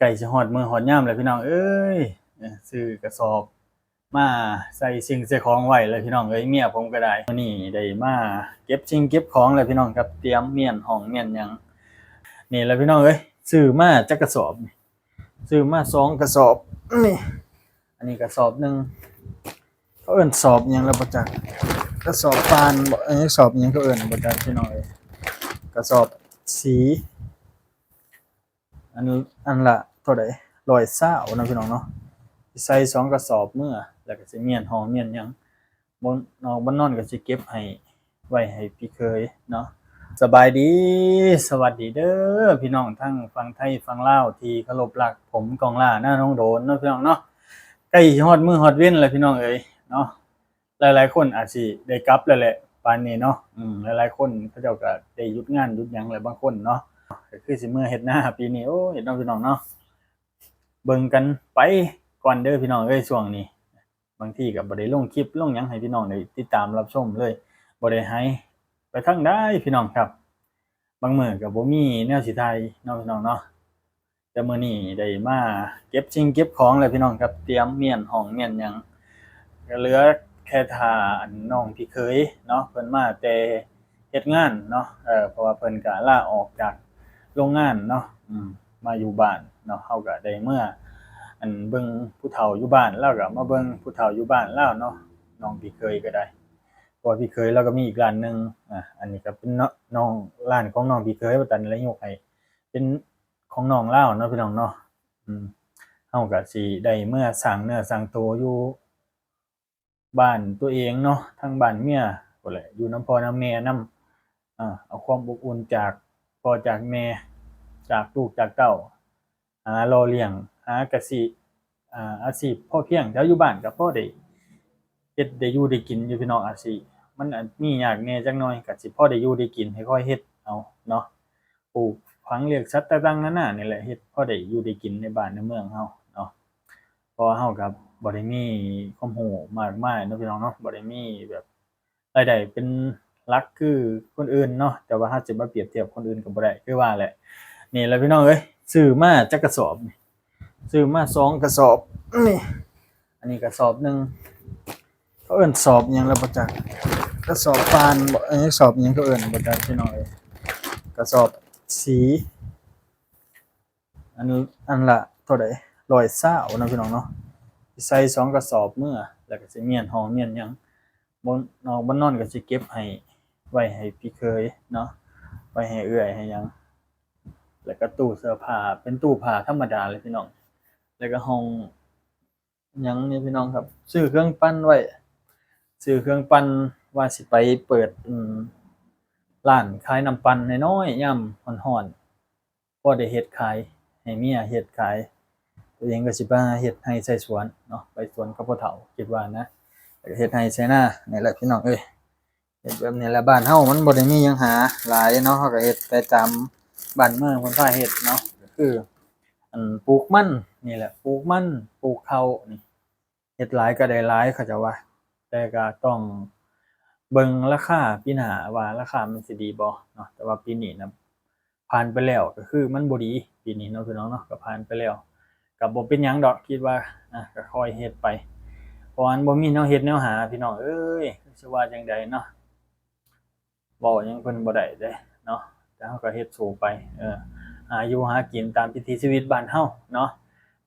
ໃກ້ຊິຮອດມື້ຮອດຍາມແລ້ວພີ່ນ້ອງເອີຍ ຊື້ກະສອບມາໃສ່ສິ່ງໃສ່ຂອງໄວ້ແລ້ວພີ່ນ້ອງເອີຍ. ເມຍຜົມກໍໄດ້ ມື້ນີ້ໄດ້ມາເກັບສິ່ງເກັບຂອງແລ້ວພີ່ນ້ອງ ກັບຕຽມມ້ຽນຫ້ອງມ້ຽນຫຍັງນີ້ແຫຼະພີ່ນ້ອງເອີຍ. ຊື້ມາຈັກກະສອບ ຊື້ມາສອງກະສອບນີ້ ອັນນີ້ກະສອບໜຶ່ງ ເຂົາເອີ້ນສອບຫຍັງລະບໍ່ຈັກ ກະສອບຟານບໍ ເອີ ສອບຫຍັງເຂົາເອີ້ນບໍ່ຈັກພີ່ນ້ອງເອີຍ. ກະສອບສີ ອັນ ອັນລະເທົ່າໃດ ຮ້ອຍຊາວເນາະພີ່ນ້ອງເນາະ. ຊິໃສ່ສອງກະສອບເມືອ ແລ້ວກໍຊິມ້ຽນຫ້ອງມ້ຽນຫຍັງ ບ່ອນນອນກໍຊິເກັບໃຫ້ ໄວ້ໃຫ້ພີ່ເຂີຍເນາະ. ສະບາຍດີ ສະຫວັດດີເດີພີ່ນ້ອງທັງຝັ່ງໄທຝັ່ງລາວທີ່ເຄົາລົບຮັກ ຜົມກ້ອງຫຼ້າ ນານ້ອງໂດນເນາະພີ່ນ້ອງເນາະ. ໃກ້ຊິຮອດມື້ຮອດເວັນແລ້ວພີ່ນ້ອງເອີຍເນາະ. ຫຼາຍໆຄົນອາດຊິໄດ້ກັບແລ້ວແຫຼະປານນີ້ເນາະ. ອືມ ຫຼາຍໆຄົນເຂົາເຈົ້າກໍໄດ້ຢຸດງານຢຸດຫຍັງແລ້ວບາງຄົນເນາະ ກໍຄືຊິເມືອເຮັດນາປີນີ້. ໂອ້ ເຮັດເນາະພີ່ນ້ອງເນາະ. ເບິ່ງກັນໄປກ່ອນເດີພີ່ນ້ອງເອີຍ ຊ່ວງນີ້ ບາງທີກໍບໍ່ໄດ້ລົງຄລິບລົງຫຍັງໃຫ້ພີ່ນ້ອງໄດ້ຕິດຕາມຮັບຊົມເລີຍ ບໍ່ໄດ້ໄຫໄປທາງໃດພີ່ນ້ອງຄັບ. ບາງມື້ກໍບໍ່ມີແນວຊິຖ່າຍເນາະພີ່ນ້ອງເນາະ. ແຕ່ມື້ນີ້ໄດ້ມາເກັບສິ່ງເກັບຂອງແລ້ວພີ່ນ້ອງຄັບ ຕຽມມ້ຽນຫ້ອງມ້ຽນຫຍັງ ກໍເຫຼືອແຄ່ຖ້າອັນນ້ອງພີ່ເຂີຍເນາະ ເພິ່ນມາແຕ່ເຮັດງານເນາະ ເອີ ເພາະວ່າເພິ່ນກໍລາອອກຈາກໂຮງງານເນາະ ອືມ ມາຢູ່ບ້ານເນາະ. ເຮົາກໍໄດ້ເມືອອັນເບິ່ງຜູ້ເຖົ້າຢູ່ບ້ານ ລາວກໍມາເບິ່ງຜູ້ເຖົ້າຢູ່ບ້ານລາວເນາະ ນ້ອງພີ່ເຂີຍກໍໄດ້ ເພາະວ່າພີ່ເຂີຍລາວກໍມີອີກຮ້ານໜຶ່ງ. ອາ ອັນນີ້ກໍເປັນເນາະ ນ້ອງ ຮ້ານຂອງນ້ອງພີ່ເຂີຍ ວ່າຕານລະຍົກໃຫ້ເປັນຂອງນ້ອງລາວເນາະພີ່ນ້ອງເນາະ. ອືມ ເຮົາກໍຊິໄດ້ເມືອສ້າງເນື້ອສ້າງໂຕຢູ່ ບ້ານຕົວເອງເນາະ ທາງບ້ານເມຍພຸ້ນແຫຼະ ຢູ່ນຳພໍ່ນຳແມ່ນຳ ເອົາຄວາມອົບອຸ່ນຈາກພໍ່ຈາກແມ່ ຈາກລູກຈາກເຕົ້າ ຫາຫຼໍ່ລ້ຽງ ຫາກະຊິ ອາ ອາຊີບພໍພຽງ ແຖວຢູ່ບ້ານກໍພໍໄດ້ເຮັດໄດ້ຢູ່ໄດ້ກິນຢູ່ພີ່ນ້ອງ. ອາຊີບມັນອາດມີຍາກແດ່ຈັກໜ່ອຍ ກໍຊິພໍໄດ້ຢູ່ໄດ້ກິນ ຄ່ອຍໆເຮັດເອົາເນາະ. ປູກຝັງລ້ຽງສັດຕ່າງໆນານານີ້ແຫຼະ ເຮັດພໍໄດ້ຢູ່ໄດ້ກິນໃນບ້ານໃນເມືອງເຮົາເນາະ. ເພາະວ່າເຮົາກໍບໍ່ໄດ້ມີຄວາມຮູ້ມາກມາຍເນາະພີ່ນ້ອງເນາະ ບໍ່ໄດ້ມີແບບລາຍໄດ້ເປັນຫຼັກຄືຄົນອື່ນເນາະ ແຕ່ວ່າເຮົາຊິມາປຽບທຽບຄົນອື່ນກໍບໍ່ໄດ້ ຄືວ່າແຫຼະ. ນີ້ແຫຼະພີ່ນ້ອງເອີຍ ຊື້ມາຈັກກະສອບ ຊື້ມາສອງກະສອບນີ້ ອັນນີ້ກະສອບໜຶ່ງ ເຂົາເອີ້ນສອບຫຍັງລະບໍ່ຈັກ ກະສອບຟານບໍ ເອີ ສອບຫຍັງເຂົາເອີ້ນບໍ່ຈັກພີ່ນ້ອງເອີຍ. ກະສອບສີ ອັນ ອັນລະເທົ່າໃດ ຮ້ອຍຊາວເນາະພີ່ນ້ອງເນາະ. ຊິໃສ່ສອງກະສອບເມືອ ແລ້ວກໍຊິມ້ຽນຫ້ອງມ້ຽນຫຍັງ ບ່ອນນອນກໍຊິເກັບໃຫ້ ໄວ້ໃຫ້ພີ່ເຂີຍເນາະ ໄວ້ໃຫ້ເອື້ອຍໃຫ້ຫຍັງ. ແລ້ວກໍຕູ້ເສື້ອຜ້າ ເປັນຕູ້ຜ້າທຳມະດາເລີຍພີ່ນ້ອງ. ແລ້ວກໍຫ້ອງຫຍັງນີ້ພີ່ນ້ອງຄັບ ຊື້ເຄື່ອງປັ່ນໄວ້ ຊື້ເຄື່ອງປັ່ນ ວ່າຊິໄປເປີດ ອືມ ຮ້ານຂາຍນ້ຳປັ່ນນ້ອຍໆ ຍາມຮ້ອນໆ ພໍໄດ້ເຮັດຂາຍ ໃຫ້ເມຍເຮັດຂາຍ ຕົວເອງກໍຊິໄປຫາເຮັດໄຮ່ໄຖສວນເນາະ ໄປສວນກັບພໍ່ເຖົ້າ ຄິດວ່ານະ ແລ້ວກໍເຮັດໄຮ່ໄຖນານີ້ແຫຼະພີ່ນ້ອງເອີຍ. ເຮັດແບບນີ້ແຫຼະ ບ້ານເຮົາມັນບໍ່ໄດ້ມີຫຍັງຫາຫຼາຍເນາະ ເຮົາກໍເຮັດໄປຕາມບ້ານເມືອງເພິ່ນພາເຮັດເນາະ ກໍຄື ອັນ ປູກມັນນີ້ແຫຼະ ປູກມັນ ປູກເຂົ້ານີ້ ເຮັດຫຼາຍກໍໄດ້ຫຼາຍ ເຂົາເຈົ້າວ່າ ແຕ່ກໍຕ້ອງເບິ່ງລາຄາປີໜ້າວ່າລາຄາມັນຊິດີບໍ່ເນາະ. ແຕ່ວ່າປີນີ້ນະ ຜ່ານໄປແລ້ວ ກໍຄືມັນບໍ່ດີປີນີ້ເນາະພີ່ນ້ອງເນາະ ກໍຜ່ານໄປແລ້ວ ກໍບໍ່ເປັນຫຍັງດອກ ຄິດວ່າ ອາ ກໍຄ່ອຍເຮັດໄປ ເພາະວ່າມັນບໍ່ມີແນວເຮັດແນວຫາພີ່ນ້ອງເອີຍ ຊິວ່າຈັ່ງໃດເນາະ ເວົ້າຫຍັງເພິ່ນບໍ່ໄດ້ເດ້ເນາະ ແຕ່ເຮົາກໍເຮັດສູ້ໄປ ເອີ ຫາຢູ່ຫາກິນຕາມວິຖີຊີວິດບ້ານເຮົາເນາະ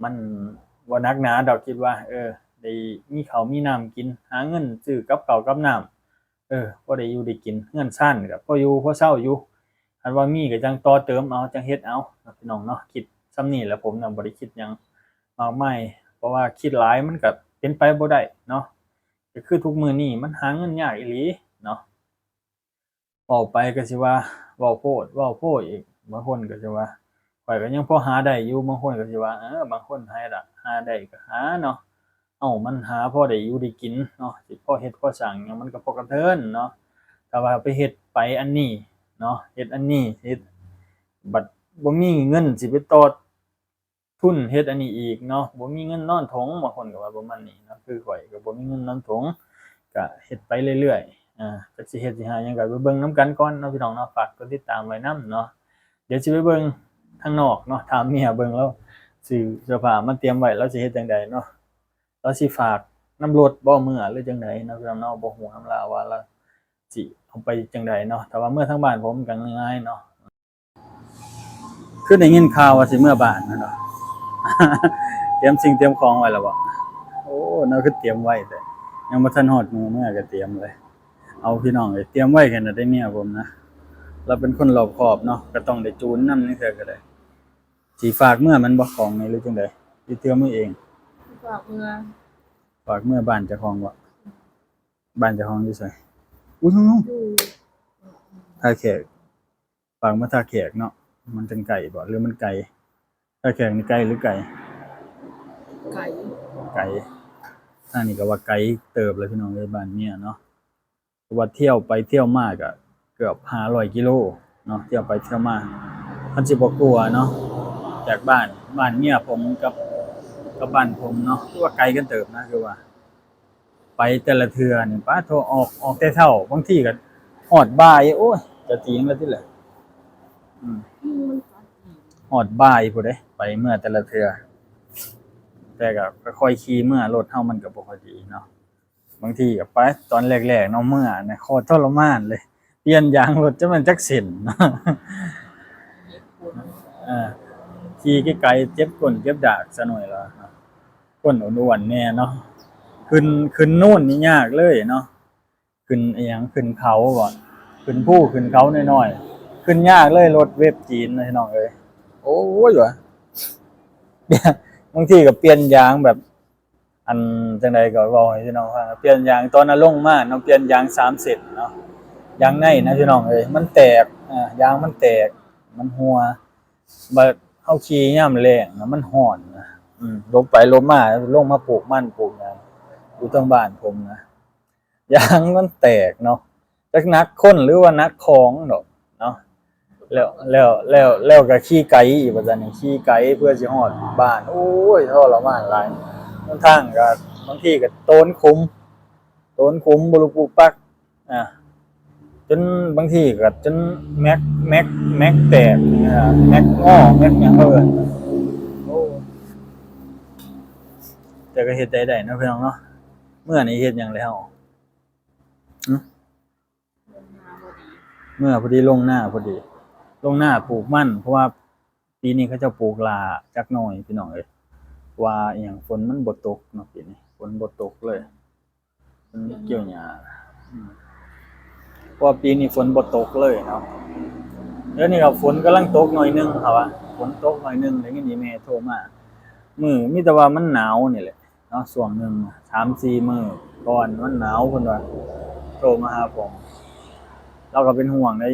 ມັນບໍ່ໜັກໜາດອກ ຄິດວ່າ ເອີ ໄດ້ມີເຂົ້າມີນ້ຳກິນ ຫາເງິນຊື້ກັບເຂົ້າກັບນ້ຳ ເອີ ພໍໄດ້ຢູ່ໄດ້ກິນ ເຮືອນຊານກໍພໍຢູ່ພໍເຊົາຢູ່ ຄັນວ່າມີກໍຈັ່ງຕໍ່ເຕີມເອົາ ຈັ່ງເຮັດເອົາເນາະ ພີ່ນ້ອງເນາະ. ຄິດສ່ຳນີ້ແຫຼະ ຜົມນະ ບໍ່ໄດ້ຄິດຫຍັງມາກມາຍ ເພາະວ່າຄິດຫຼາຍມັນກໍເປັນໄປບໍ່ໄດ້ເນາະ ກໍຄືທຸກມື້ນີ້ມັນຫາເງິນຍາກອີ່ຫຼີເນາະ. ເວົ້າໄປກໍຊິວ່າເວົ້າໂພດເວົ້າໂພອີກ ບາງຄົນກໍຊິວ່າ ຂ້ອຍກໍຍັງພໍຫາໄດ້ຢູ່ ບາງຄົນກໍຊິວ່າ ເອີ ບາງຄົນຫາໄດ້ ຫາໄດ້ກໍຫາເນາະ ເຮົາມັນຫາພໍໄດ້ຢູ່ໄດ້ກິນເນາະ ຊິພໍເຮັດພໍສ້າງຫຍັງມັນກໍພໍກະເທີນເນາະ. ຖ້າວ່າໄປເຮັດໄປອັນນີ້ເນາະ ເຮັດອັນນີ້ ເຮັດ ບັດບໍ່ມີເງິນຊິໄປຕໍ່ ທຶນເຮັດອັນນີ້ອີກເນາະ ບໍ່ມີເງິນນອນຖົງ ບາງຄົນກໍວ່າປະມານນີ້ເນາະ ຄືຂ້ອຍກໍບໍ່ມີເງິນນອນຖົງ ກະເຮັດໄປເລື້ອຍໆ ອາ ຈັກຊິເຮັດຊິຫາຫຍັງກໍໄປເບິ່ງນຳກັນກ່ອນເນາະ ພີ່ນ້ອງເນາະ. ຝາກກົດຕິດຕາມໄວ້ນຳເນາະ ດຽວຊິໄປເບິ່ງທາງນອກເນາະ ຖາມເມຍເບິ່ງ ລາວ ຊື້ເສື້ອຜ້າມາຕຽມໄວ້ ລາວຊິເຮັດຈັ່ງໃດເນາະ? ລາວຊິຝາກນຳລົດບໍ່ເມືອ ຫຼືຈັ່ງໃດເນາະ ພີ່ນ້ອງເນາະ? ບໍ່ຮູ້ນຳລາວວ່າລາວຊິເອົາໄປຈັ່ງໃດເນາະ? ຖ້າວ່າເມືອທາງບ້ານ ເພາະມັນກໍງ່າຍເນາະ. ຄືໄດ້ຍິນຂ່າວວ່າຊິເມືອບ້ານແມ່ນບໍ່? ຕຽມສິ່ງຕຽມຂອງໄວ້ແລ້ວບໍ່? ໂອ້ ແນວຄືຕຽມໄວແທ້ ຍັງບໍ່ທັນຮອດມື້ເມືອກໍຕຽມເລີຍ. ເອົາ ພີ່ນ້ອງເອີຍ ຕຽມໄວຂະໜາດໃດເມຍຜົມນະ. ລາວເປັນຄົນລອບຄອບເນາະ ກໍຕ້ອງໄດ້ຈູນນຳ ຈັ່ງເທື່ອກໍໄດ້. ຊິຝາກເມືອແມ່ນບໍ່ ຂອງນີ້ ຫຼືຈັ່ງໃດ? ຫຼືເທື່ອເມືອເອງ? ຝາກເມືອ ຝາກເມືອບ້ານເຈົ້າຂອງບໍ່? ບ້ານເຈົ້າຂອງຢູ່ໃສ? ອຸ້ຍ ຢູ່ ທ່າແຂກ. ຝາກມາທ່າແຂກເນາະ ມັນຈັ່ງໃກ້ບໍ່ ຫຼືມັນໄກ? ທ່າແຂກນີ້ໄກຫຼືໄກ? ໄກ ໄກ. ທາງນີ້ກໍວ່າໄກເຕີບແລ້ວ ພີ່ນ້ອງເອີຍ ບ້ານເມຍເນາະ. ເພາະວ່າທ່ຽວໄປທ່ຽວມາກໍເກືອບຫ້າຮ້ອຍກິໂລເນາະ ທ່ຽວໄປທ່ຽວມາ. ຄັນຊິບໍ່ກົວເນາະ ຈາກບ້ານ ບ້ານເມຍຜົມກັບ ກັບບ້ານຜົມເນາະ ຄືວ່າໄກກັນເຕີບນະ ຄືວ່າ ໄປແຕ່ລະເທື່ອນີ້ ປາໂທ ອອກ ອອກແຕ່ເຊົ້າ ບາງທີກໍຮອດບ່າຍ. ໂອ້ຍ ຈະຕີງແລ້ວຕິລະ. ອືມ ຮອດບ່າຍພຸ້ນເດ້ ໄປເມືອແຕ່ລະເທື່ອ. ແຕ່ກໍຄ່ອຍໆຂີ່ເມືອ ລົດເຮົາມັນກໍບໍ່ຄ່ອຍດີເນາະ. ບາງທີກໍໄປຕອນແລກໆເນາະ ເມືອນະ ໂຄດທໍລະມານເລີຍ. ປ່ຽນຢາງລົດຈັກແມ່ນຈັກເສັ້ນ ເອີ ຂີ່ໄກໆ ເຈັບກົ້ນເຈັບດາກຊະໜ້ອຍລະເນາະ. ຄົນອ້ວນໆແດ່ເນາະ ຂຶ້ນ ຂຶ້ນໂນນນີ້ຍາກເລີຍເນາະ. ຂຶ້ນອີ່ຫຍັງ ຂຶ້ນເຂົາບໍ ຂຶ້ນພູຂຶ້ນເຂົານ້ອຍໆ ຂຶ້ນຍາກເລີຍ ລົດເວັບຈີນນະ ພີ່ນ້ອງເອີຍ. ໂອ້ຍ ວ່າ ບາງທີກໍປ່ຽນຢາງແບບ ອັນ ຈັ່ງໃດກໍເວົ້າໃຫ້ພີ່ນ້ອງຟັງ ປ່ຽນຢາງຕອນນະລົງມາເນາະ ປ່ຽນຢາງສາມເສັ້ນເນາະ. ຢາງໃນນະ ພີ່ນ້ອງເອີຍ ມັນແຕກ ອາ ຢາງມັນແຕກ ມັນຮົ່ວ. ບາດເຮົາຂີ່ຍາມແລ້ງນະ ມັນຮ້ອນນະ ອືມ ລົງໄປລົງມາ ລົງມາປູກມັນປູກຫຍັງຢູ່ເທິງບ້ານຜົມນະ ຢາງມັນແຕກເນາະ. ຈັກໜັກຄົນ ຫຼືວ່າໜັກຂອງດອກເນາະ. ແລ້ວ ແລ້ວ ແລ້ວ ແລ້ວກໍຂີ່ໄກອີກ ວ່າຊັ້ນ ຂີ່ໄກເພື່ອຊິຮອດບ້ານ. ໂອ້ຍ ທໍລະມານຫຼາຍ. ຫົນທາງກໍບາງທີກໍໂຕນຂຸມ ໂຕນຂຸມ ບຸລຸກປຸກປັກ ອາ ຈົນບາງທີກໍຈົນແມັກ ແມັກ ແມັກແຕກ ອາ ແມັກງໍ ແມັກຫຍັງເຂົາເອີ້ນ. ໂອ້ ແຕ່ກໍເຮັດໃດໄດ້ເນາະ ພີ່ນ້ອງເນາະ. ເມື່ອນີ້ເຮັດຫຍັງແລ້ວ? ຫຶ? ເມື່ອພໍດີລົງນາພໍດີ ລົງນາປູກມັນ ເພາະວ່າປີນີ້ເຂົາເຈົ້າປູກຫຼ້າຈັກໜ້ອຍ ພີ່ນ້ອງເອີຍ. ວ່າອີ່ຫຍັງ ຝົນມັນບໍ່ຕົກເນາະ ປີນີ້ຝົນບໍ່ຕົກເລີຍ ມັນກ່ຽວຫຍ້າ. ອືມ ເພາະວ່າປີນີ້ຝົນບໍ່ຕົກເລີຍເນາະ. ດຽວນີ້ກໍຝົນກຳລັງຕົກໜ້ອຍໜຶ່ງ ເຂົາວ່າຝົນຕົກໜ້ອຍໜຶ່ງ ໄດ້ຍິນອີ່ແມ່ໂທມາ. ມື້ ມີແຕ່ວ່າມັນໜາວນີ້ແຫຼະ ເນາະ ຊ່ວງໜຶ່ງ ສາມສີ່ມື້ກ່ອນມັນໜາວ ເພິ່ນວ່າໂທມາຫາຜົມ ລາວກໍເປັນຫ່ວງເດ້.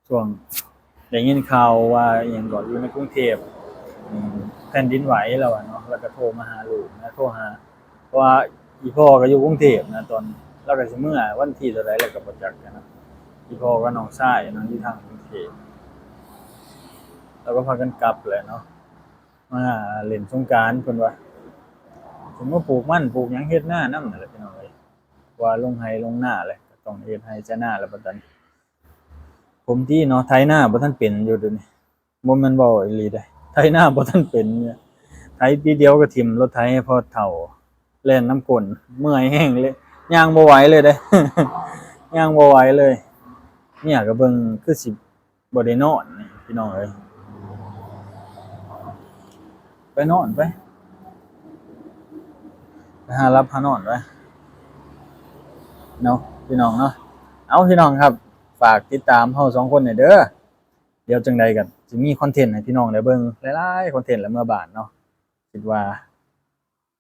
ຊ່ວງໄດ້ຍິນຂ່າວວ່າອີ່ຫຍັງເກາະ ຢູ່ໃນກຸງເທບ ອືມ ແຜ່ນດິນໄຫວ ລາວວ່າເນາະ ລາວກໍໂທມາຫາລູກນະ ໂທຫາ ເພາະວ່າອີ່ພໍ່ກໍຢູ່ກຸງເທບນະ ຕອນ ລາວກໍຊິເມືອວັນທີເທົ່າໃດ ລາວກໍບໍ່ຈັກນະ. ອີ່ພໍ່ກັບນ້ອງຊາຍເນາະ ຢູ່ທາງກຸງເທບ ລາວກໍພາກັນກັບແຫຼະເນາະ. ມາຫຼິ້ນສົງການ ເພິ່ນວ່າ ເພິ່ນມາປູກມັນ ປູກຫຍັງ ເຮັດນານຳນັ້ນແຫຼະ ພີ່ນ້ອງເອີຍ. ວ່າລົງໄຮ່ລົງນາແຫຼະ ກໍຕ້ອງເຮັດໄຮ່ເຮັດນາແຫຼະ ປານນັ້ນ. ຜົມຕິເນາະ ໄຖນາບໍ່ທັນເປັນຢູ່ດຽວນີ້ ບໍ່ແມ່ນເວົ້າອີ່ຫຼີເດ້ ໄຖນາບໍ່ທັນເປັນ. ໄຖປີດຽວກໍຖິ້ມລົດໄຖໃຫ້ພໍ່ເຖົ້າ ແລ່ນນຳກົ້ນ ເມື່ອຍແຮງເລີຍ ຍ່າງບໍ່ໄຫວເລີຍເດ້ ຍ່າງບໍ່ໄຫວເລີຍ. ເມຍກໍເບິ່ງຄືຊິ ບໍ່ໄດ້ນອນນີ້ ພີ່ນ້ອງເອີຍ. ໄປນອນໄປ ໄປຫາຫຼັບຫານອນໄປເນາະ ພີ່ນ້ອງເນາະ. ເອົາ ພີ່ນ້ອງຄັບ ຝາກຕິດຕາມເຮົາສອງຄົນແດ່ເດີ. ດຽວຈັ່ງໃດກໍຊິມີຄອນເທັນໃຫ້ພີ່ນ້ອງໄດ້ເບິ່ງຫຼາຍໆຄອນເທັນແຫຼະ ເມືອບ້ານເນາະ. ຄິດວ່າ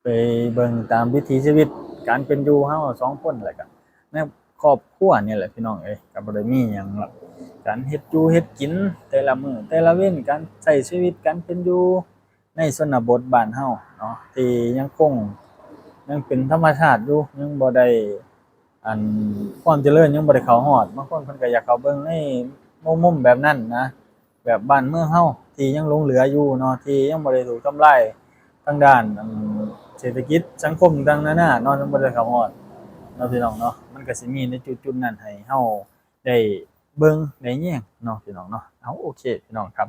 ໄປເບິ່ງຕາມວິຖີຊີວິດການເປັນຢູ່ເຮົາສອງຄົນ ແລ້ວກະໃນຄອບຄົວນີ້ແຫຼະ ພີ່ນ້ອງເອີຍ. ກໍບໍ່ໄດ້ມີຫຍັງດອກ ການເຮັດຢູ່ເຮັດກິນແຕ່ລະມື້ແຕ່ລະເວັນ ການໃຊ້ຊີວິດການເປັນຢູ່ໃນຊົນນະບົດບ້ານເຮົາເນາະ ທີ່ຍັງຄົງ ຍັງເປັນທຳມະຊາດຢູ່ ຍັງບໍ່ໄດ້ ອັນ ຄວາມຈະເລີນຍັງບໍ່ໄດ້ເຂົ້າຮອດ. ບາງຄົນເພິ່ນກໍຢາກເຂົ້າເບິ່ງໃນມຸມ ມຸມແບບນັ້ນນະ ແບບບ້ານເມືອງເຮົາທີ່ຍັງຫຼົງເຫຼືອຢູ່ເນາະ ທີ່ຍັງບໍ່ໄດ້ຖືກທຳລາຍທາງດ້ານ ອັນ ເສດຖະກິດສັງຄົມຕ່າງໆນານາເນາະ ຍັງບໍ່ໄດ້ເຂົ້າຮອດເນາະ ພີ່ນ້ອງເນາະ. ມັນກໍຊິມີໃນຈຸດໆນັ້ນໃຫ້ເຮົາໄດ້ເບິ່ງໄດ້ແຍງເນາະ ພີ່ນ້ອງເນາະ. ເອົາ ໂອເຄ ພີ່ນ້ອງຄັບ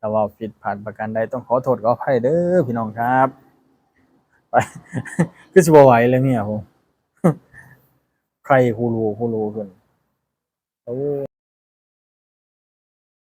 ຖ້າເວົ້າຜິດພາດປະການໃດ ຕ້ອງຂໍໂທດຂໍອະໄພເດີພີ່ນ້ອງຄັບ. ໄປ ຄືຊິບໍ່ໄຫວເລີຍເມຍ ໂອ້ ໄຂ້ຄູລູຄູລູຂຶ້ນ ໂອ້.